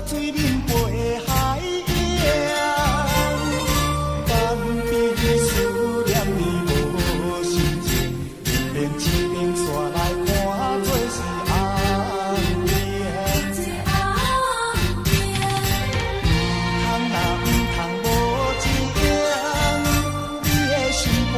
水面飛海洋，放彼思念你無心情，面一邊煞來看做是紅燈。毋通啊毋通無情，你的心肝。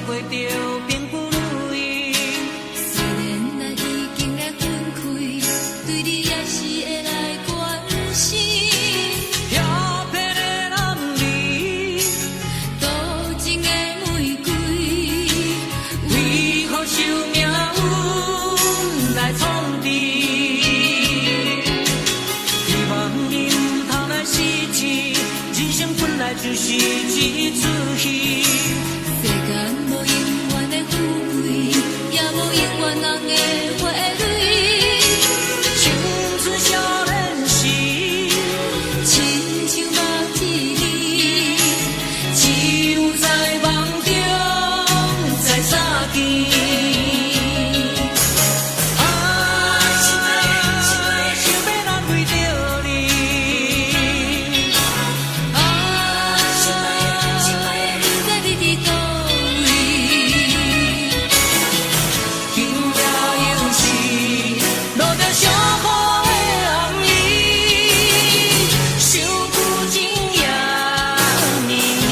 過著並不如意。雖然咱已經來分開，對你也是會來關心。飄泊的男兒，多情的玫瑰，為何受命運來創治？希望你毋通來失志，人生本來就是一齣戲。世間無永遠的富貴，也無永遠人的花蕊。青春少年時，親像目一暝，只有在夢中再相見。啊，想欲難為著你。啊，不知你佇佗位。今夜又是落著小雨的暗暝，想舊情也綿綿。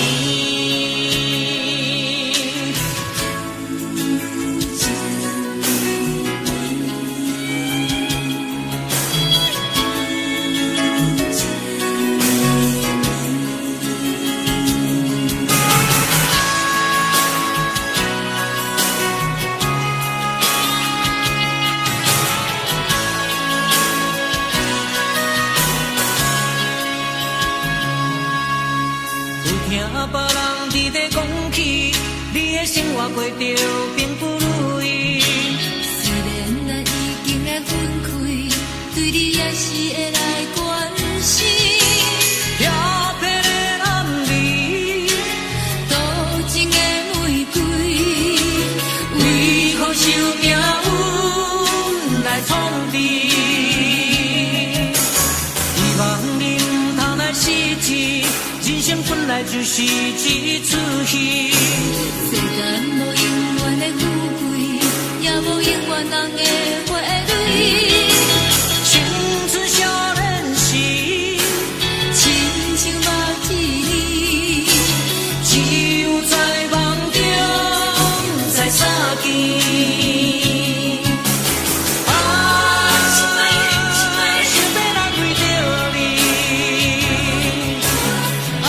有聽別人佇咧講起，你的生活過著並不如意。雖然咱已經來分開，對你也是會來關心。飄泊的男兒，多情的玫瑰，為何受命運來創治？希望你毋通來失志，人生本來就是一齣戲。世間無永遠的富貴，也無永遠人的花蕊。青春少年時，親像目一暝，只有在夢中再相見。啊，想欲難為著你。啊，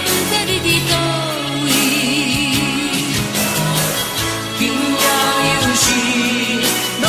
不知你佇佗位。今夜又是落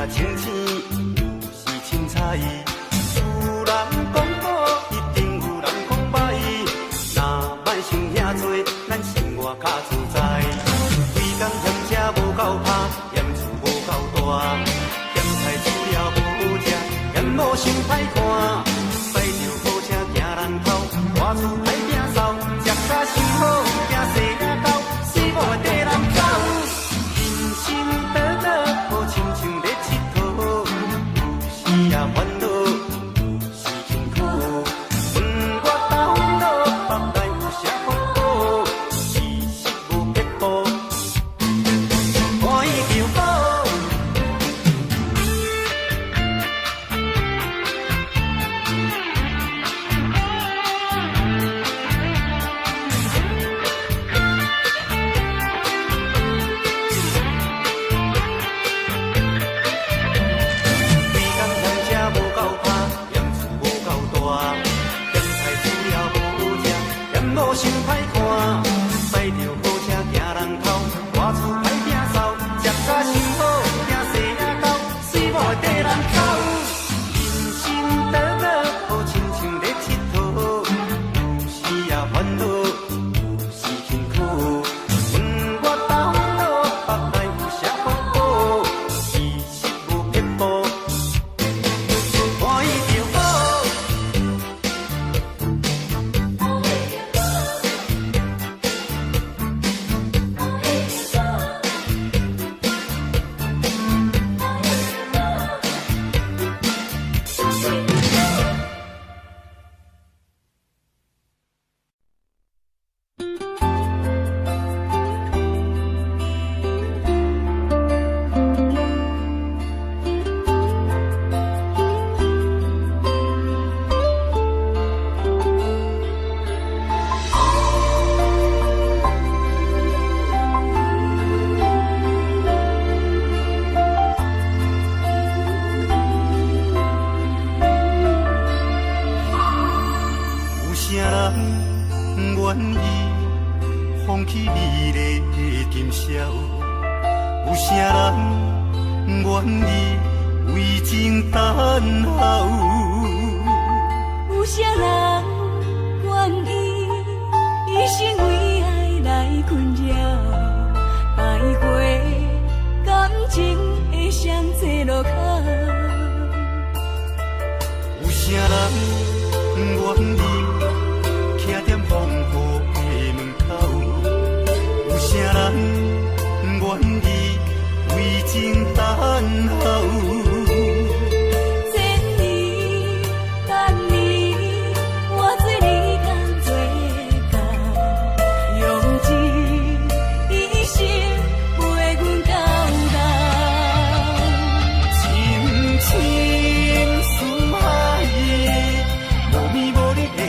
清醒，有時凊彩。有人講好，一定有人講歹。若莫想遐濟，咱生活較自在。規工嫌車無夠拍，嫌厝無夠大，嫌菜煮了無好食，嫌某傷歹看。駛著好車驚人偷，大厝歹摒掃，食甲傷好，驚生狗，死某會綴人走。人生短短，好親像咧𨑨迌，有時也煩惱，有時辛苦。問我頭腦，腹內有啥福報？其實無撇步，歡喜就好。規工嫌車無夠拍，嫌厝無夠大，嫌菜煮了無好食，嫌某傷歹看。駛著好車驚人偷，大厝歹摒掃，食甲傷好，驚生狗，死某會綴人走。人生短短，好親像咧𨑨迌，有時也煩惱，有時辛苦。問我頭腦，腹內有啥福報？其實無撇步，歡喜就好。有啥人願意放棄美麗的今宵？有啥人願意為情等候？有啥人願意一生為愛來困擾，徘徊感情的雙岔路口？有啥人願意徛踮風雨的門口？有啥人願意為情等候？千年百年，我做你共做工，用尽一生陪阮到老。深深思海，無眠無日的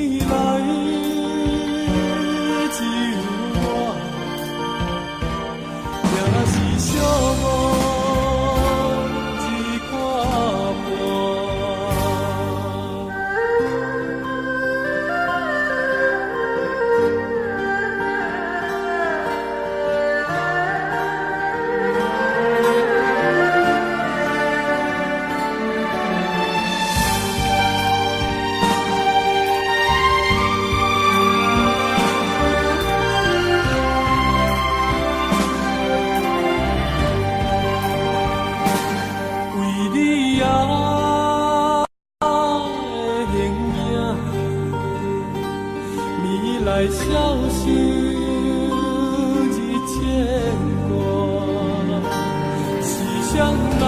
醒來只有我，也是寂寞一看破。為你啊的形影，暝來消失日牽掛，是誰來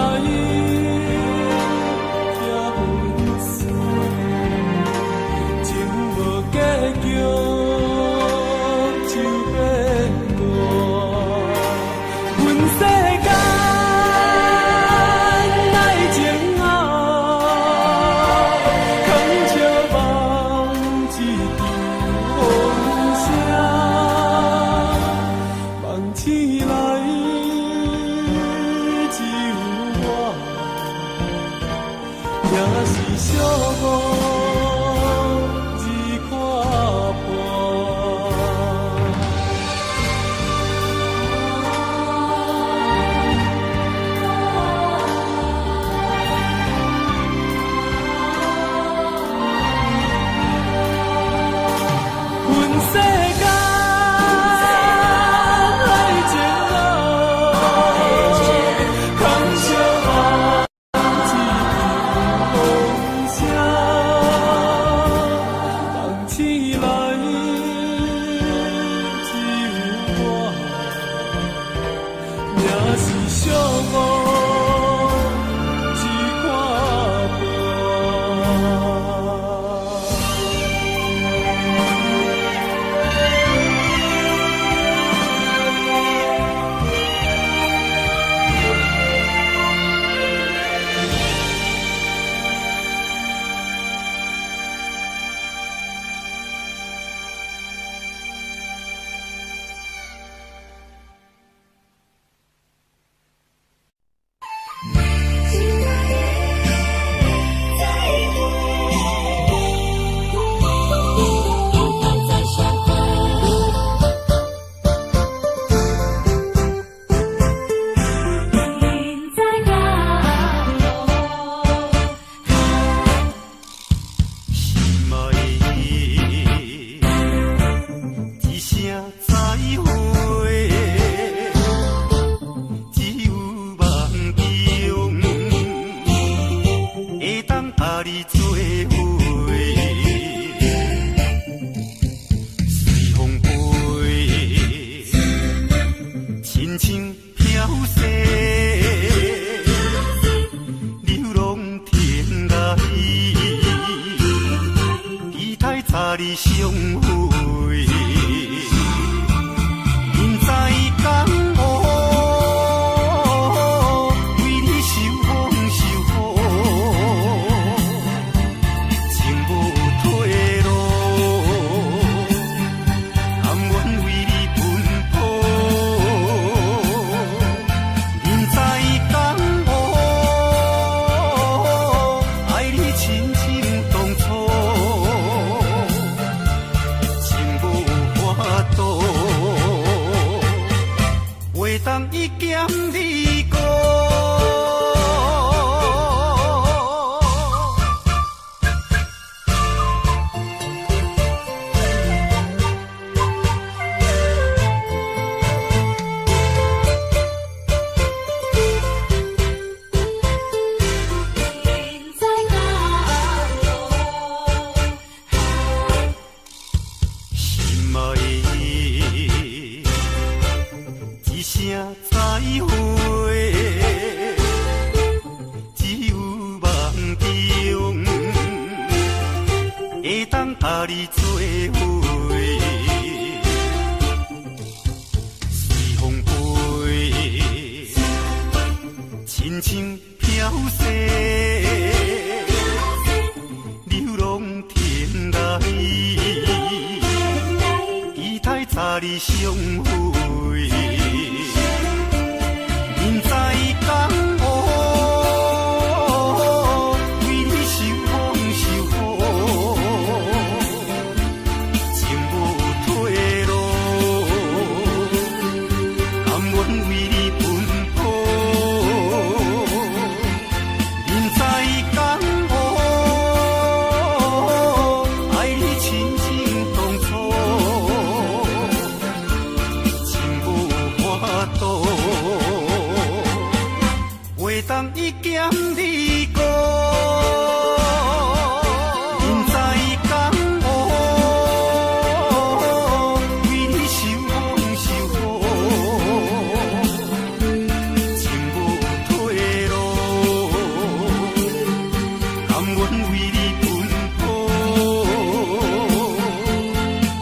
拆分散？情無結局就變大。阮世間愛情啊，空笑夢一場風聲，夢醒來只有我，也是寂寞一看破。阮世間愛情啊，空相夢一場風聲，夢醒來只有我，也是寂寞一看破。再相會。在高心愛一聲再會，只有夢中會當佮你做伙。隨風飛，親像飄逝，流浪天涯。期待早日相會，人知江湖，為你受風受雨，情無退路，甘願為你奔波。人知江湖，愛你親像當初。情無法度，袂當一兼二顧。在高心愛一聲再會，只有夢中會當佮你做伙。隨風飛，親像飄逝，流浪天涯。佮你相會。眠知江湖，為你受風受雨，情無退路，甘願為你奔波。眠知江湖，愛你親像當初，情無法度，袂當一劍離孤。眠知江湖，為你受風受雨，情無退路，甘願為你奔波。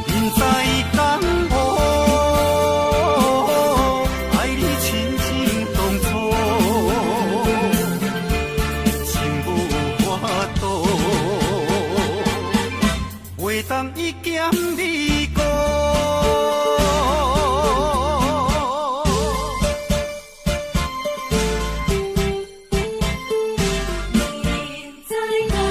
眠知江湖，愛你親像當初，情無法度，袂當一劍離孤。眠知江湖。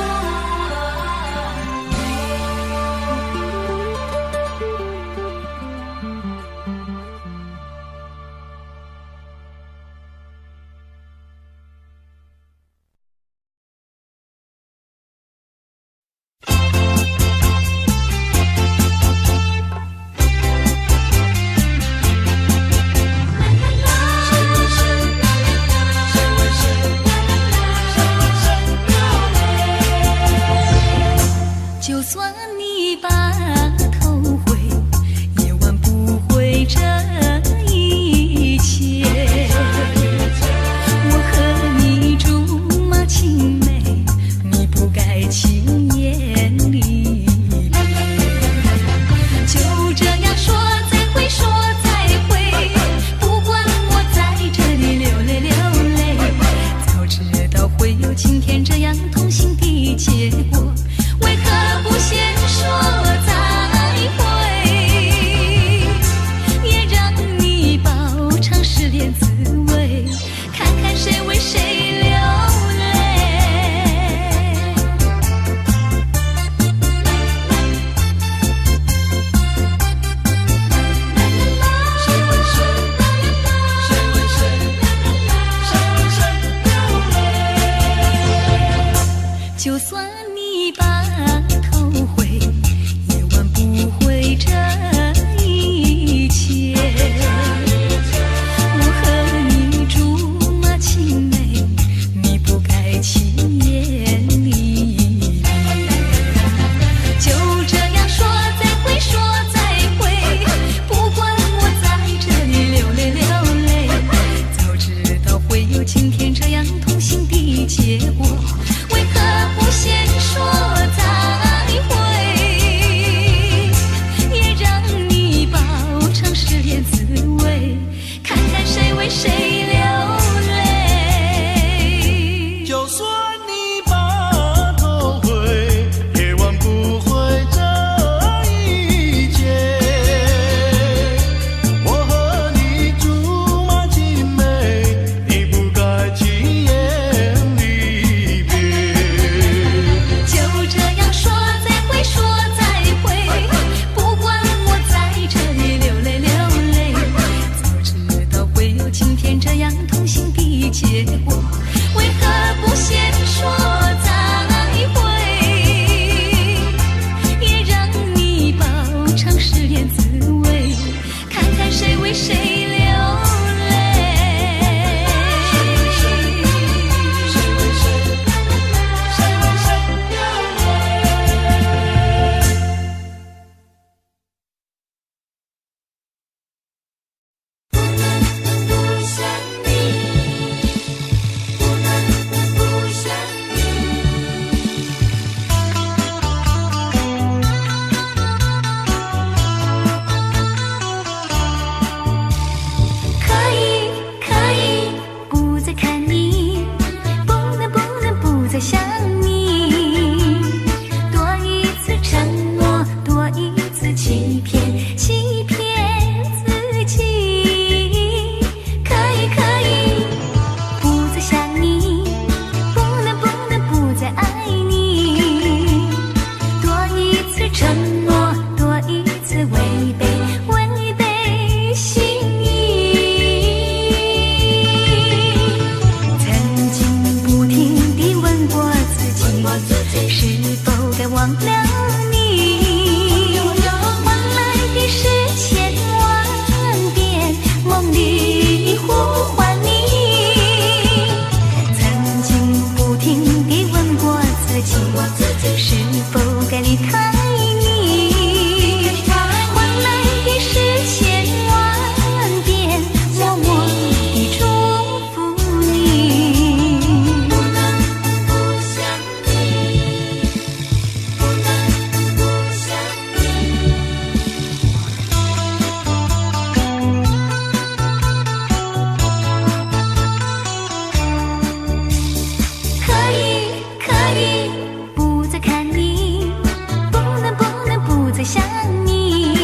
你，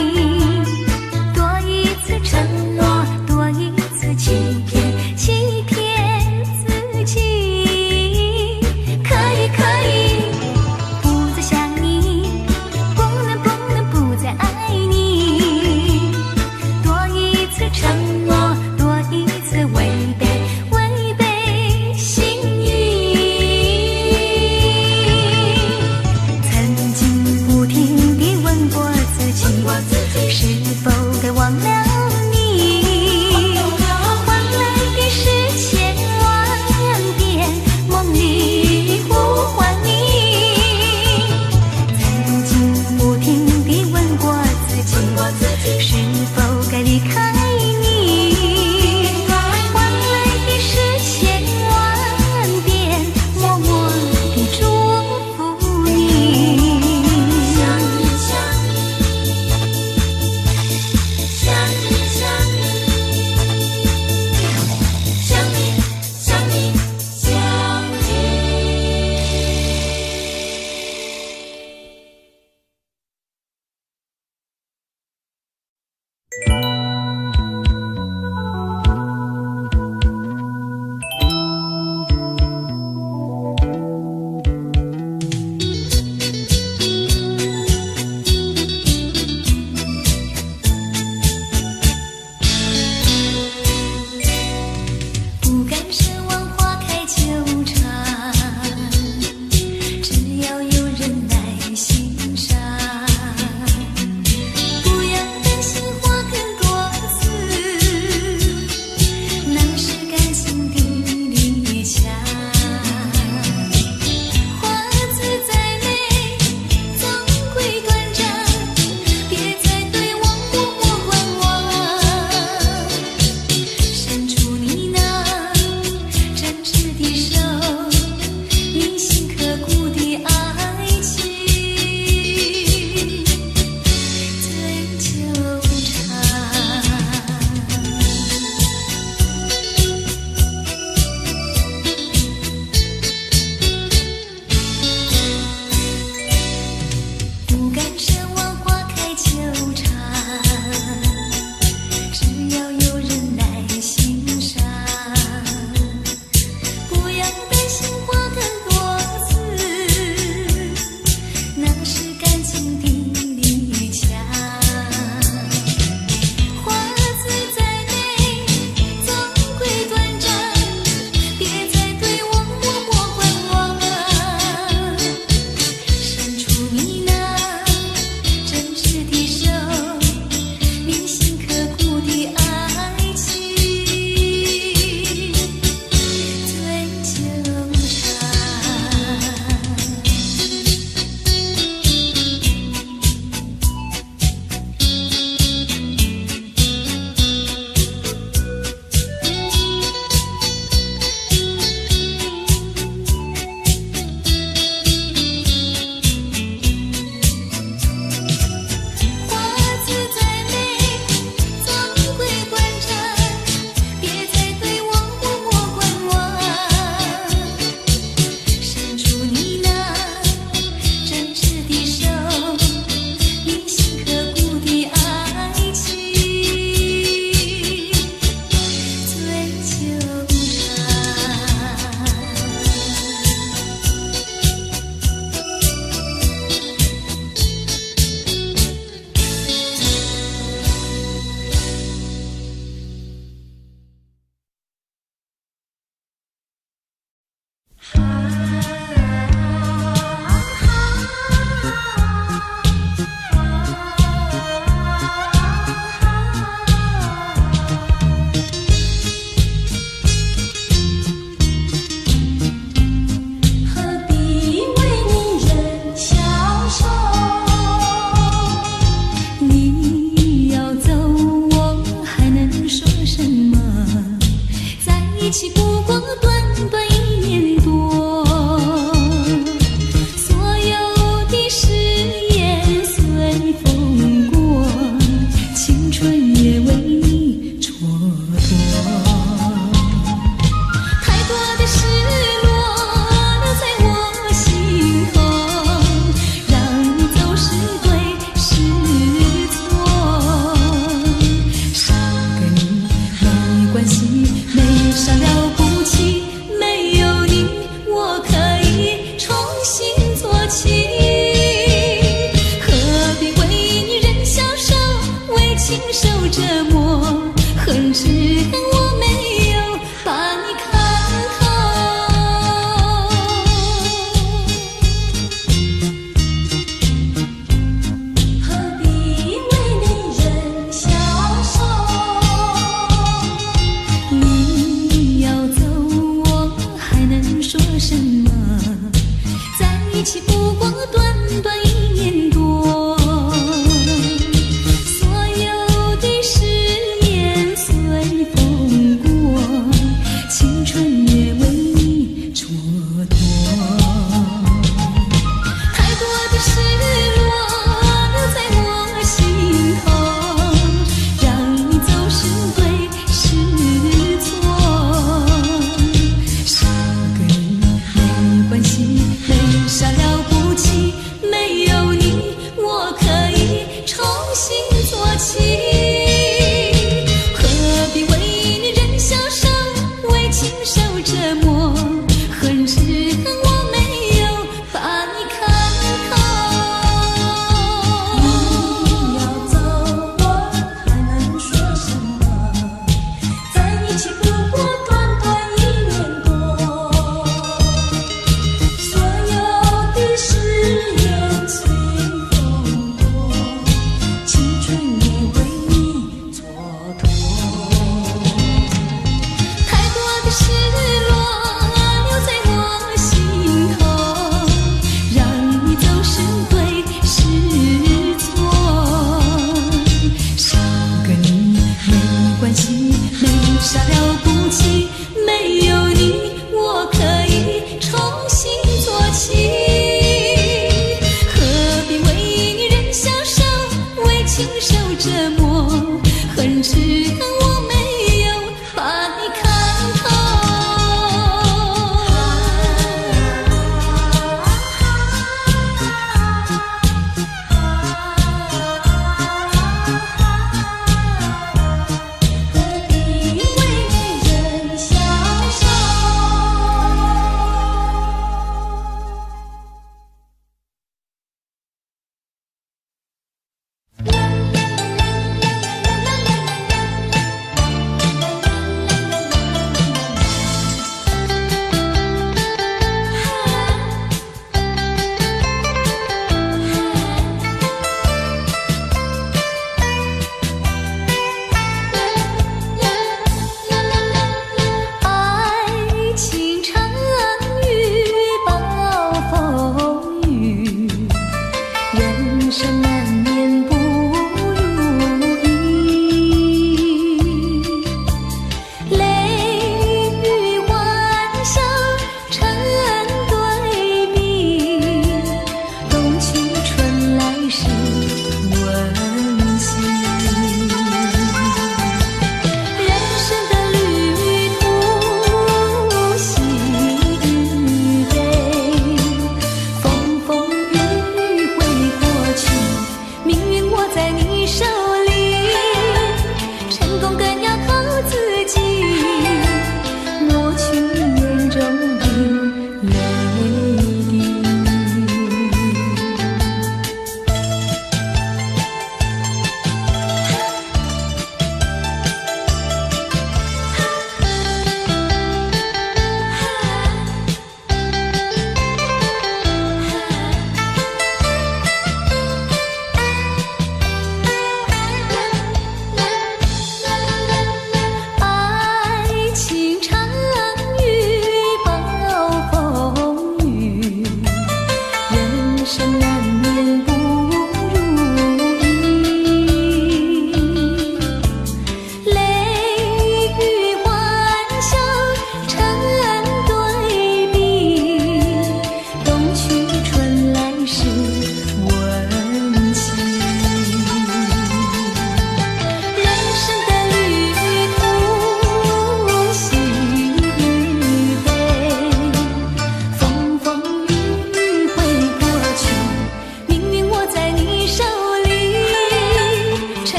多一次承諾，多一次欺騙，欺騙自己。可以可以不再想你，不能不能不再愛你。多一次承諾，多一次違背，違背心意。曾經不停地問過自己，是否該忘了你？換來的是千萬遍夢裡呼喚你。曾經不停地問過自己，是否該離開你？換來的是千萬遍默默地祝福你。想你想你，想你想你，想你想你想你。不敢奢望花開久長，只要有人來欣賞。不要擔心花更多刺，那是感情的理想。花子再美，總歸短暫，別再對我默默觀望。伸出你那真摯的手，銘心刻骨的愛情最久長。不敢奢望花開久長，只要有人來欣賞。不要擔心花更多刺，那是感情的理想。花子再美，總歸短暫，別再對我默默觀望。伸出你那真摯的手，銘心刻骨的愛情最久長。花子再美，總歸短暫，別再對我默默觀望。伸出你那真摯的手，銘心刻骨的愛情最久長。何必為你人消愁？你要走，我還能說什麼？在一起不過短短一年多，所有的誓言隨風過，青春也為你蹉跎。太多的失落留在我心頭，讓你走是對是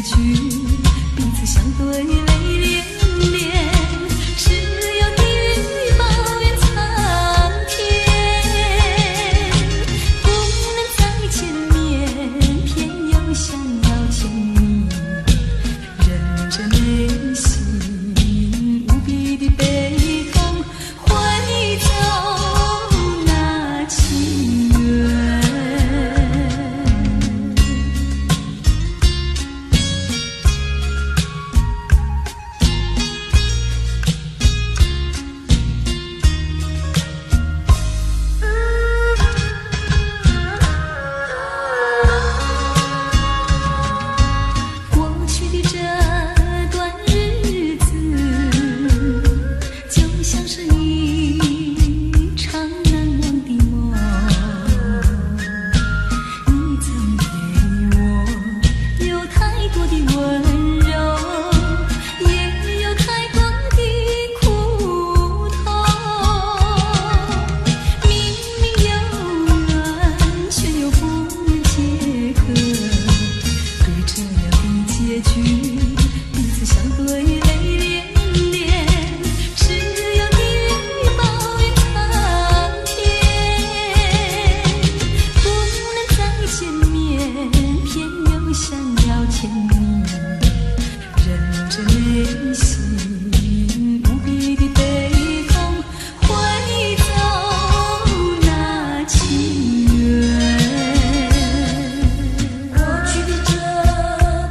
局，彼此相對淚涟涟，只有地獄抱怨蒼天。不能再見面，偏又想要見你，忍着內心無比的悲痛，揮走那情緣。過去的這段日子，就像是一場難忘的夢。你曾給我有太多的溫柔，也有太多的苦痛。明明有緣，卻又不能結合。對這樣的結局，彼此相對淚涟漣，只有地獄抱怨蒼天。不能再見面，偏又想要見你，忍着內心無比的悲痛，揮走那情緣。過去的這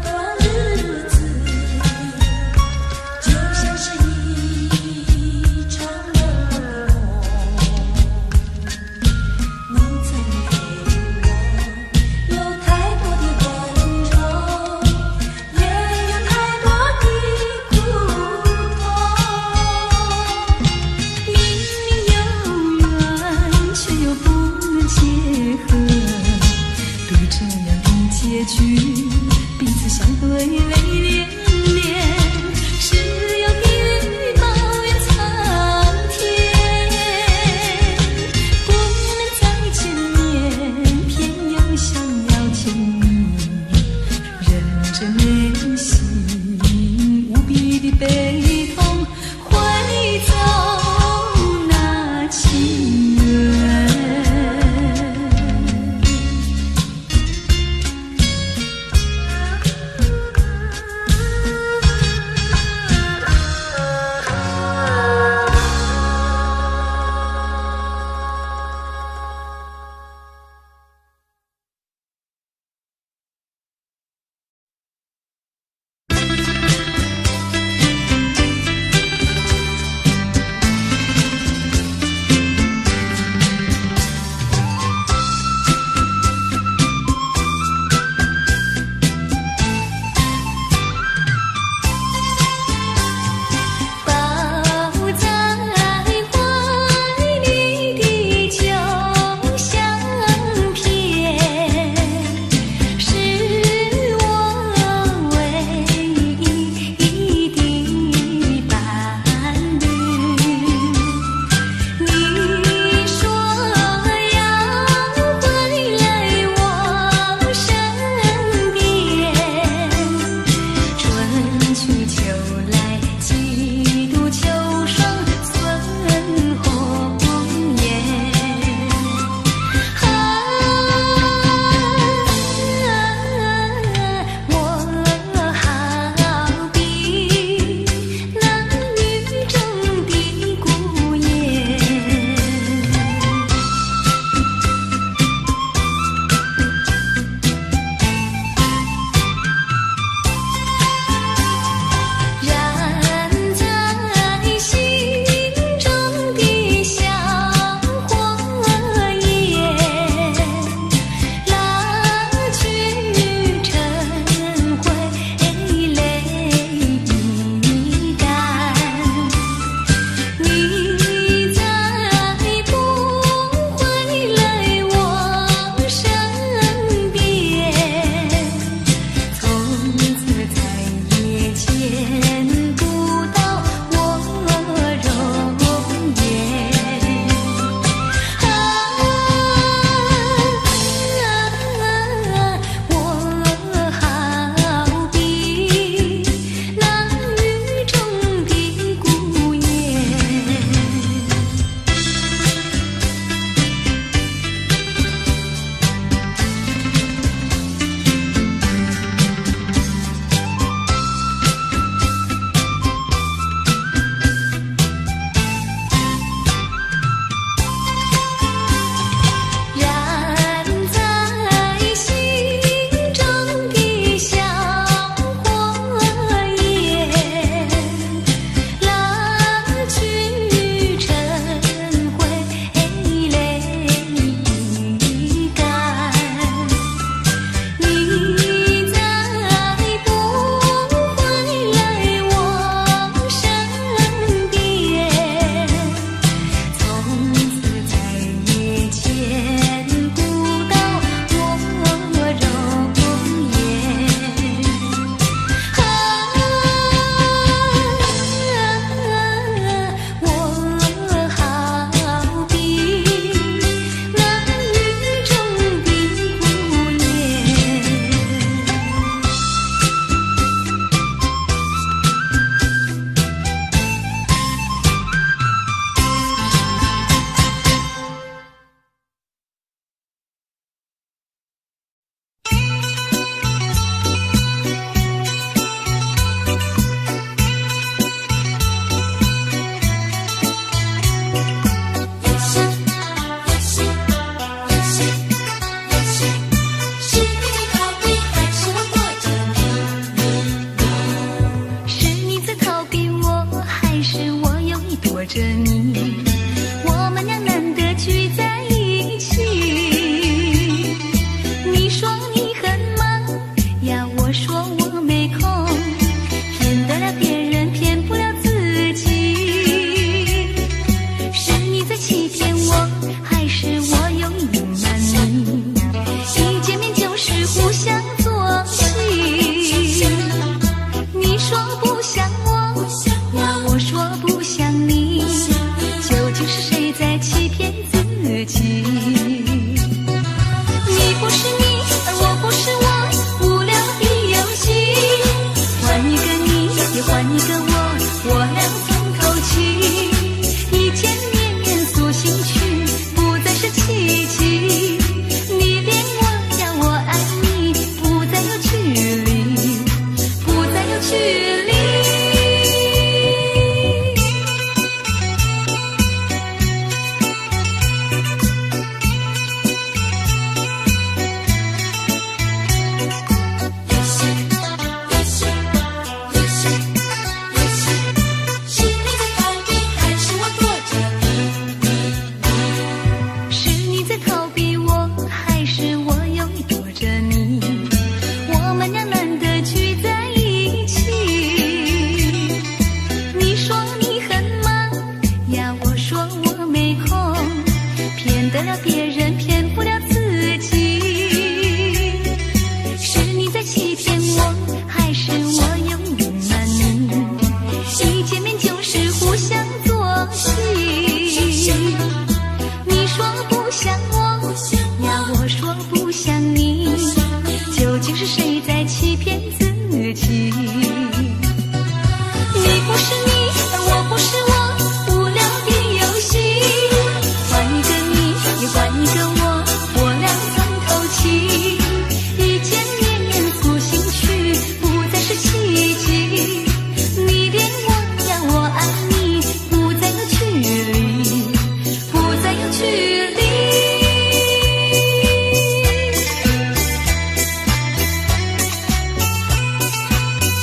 段日子，就像是一場難忘的夢。你曾給我有太多的溫柔，也有太多的苦痛。明明有緣，卻又不能結合。對這樣的結局，彼此相對淚漣漣，只有地獄抱怨蒼天。不能再見面，偏又想要見你，忍着內心無比的悲痛，揮走那情緣。說我沒空，騙得了別人，騙不了自己。是你在欺騙我，還是我有隱瞞你？一見面就是互相作戲。你說不想我，我說不想你，究竟是誰在欺騙自己？你不是你，而我不是我，無聊的遊戲。換一個你，也換一個我，我倆從頭起。一見面塑形去，不再是奇蹟。你戀我呀，我愛你，不再有距離，不再有距離。是你在逃避，還是我躲著你？是你在逃避我，還是我又躲著你？我們倆難得聚在一起。你說你很忙呀，我說我沒空，騙得了別人，騙不了自己。是你在欺騙我，還是我又隱瞞你？一見面就是互相作戲。你說不想我，我說不想你，究竟是誰在欺騙自己？你不是你，而我不是我，無聊的遊戲。換一個你，也換一個我，我倆從頭起。一見面塑形去，不再是奇蹟。你戀我呀，我愛你，不再有距離，不再有距離。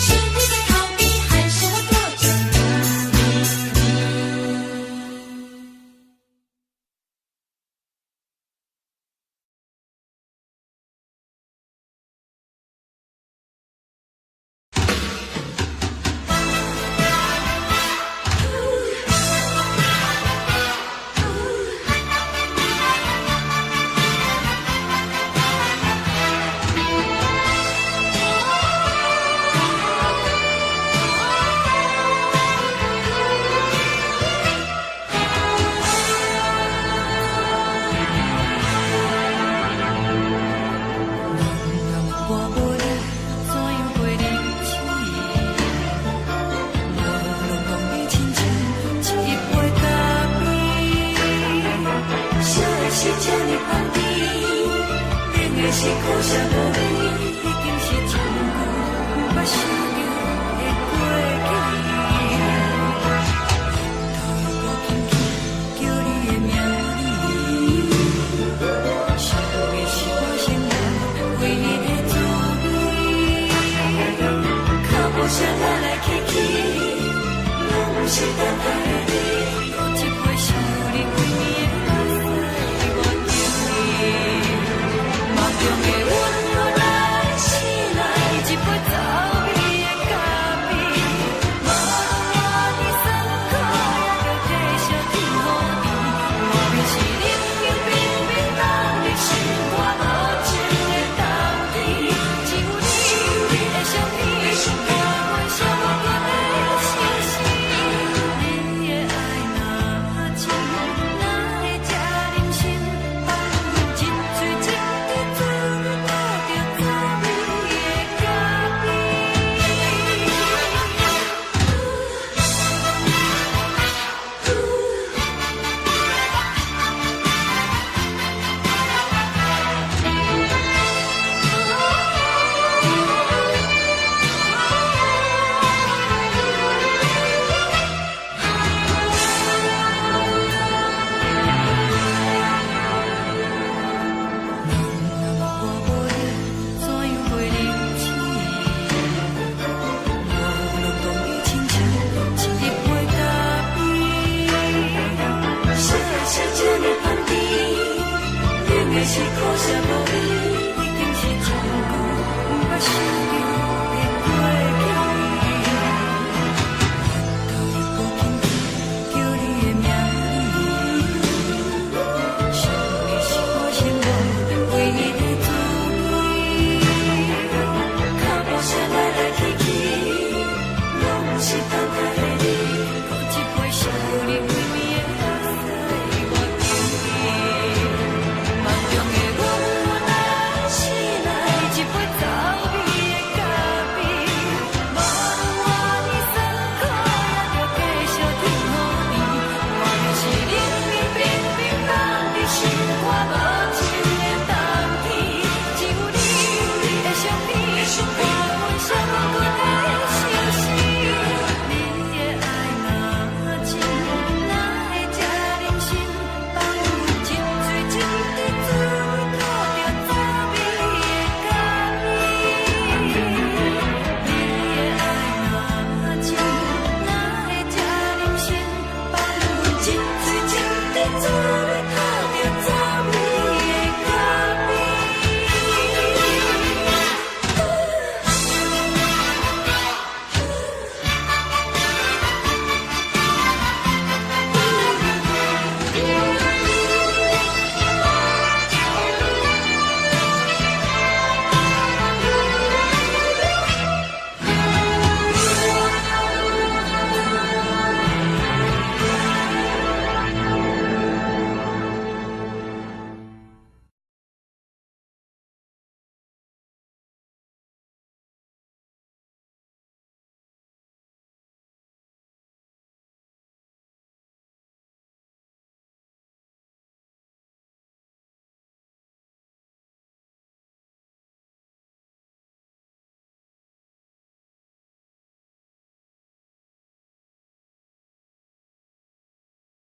是你在逃避，還是我躲著你？我無你，怎樣過日子？無論講你親像一杯咖啡，啥的是這呢香甜，冷的是苦涩無味，已經是真久毋捌想著的過去。頭又閣輕輕叫你的名字，想的是我生活唯一的滋味。腳步聲來來去去，攏毋是等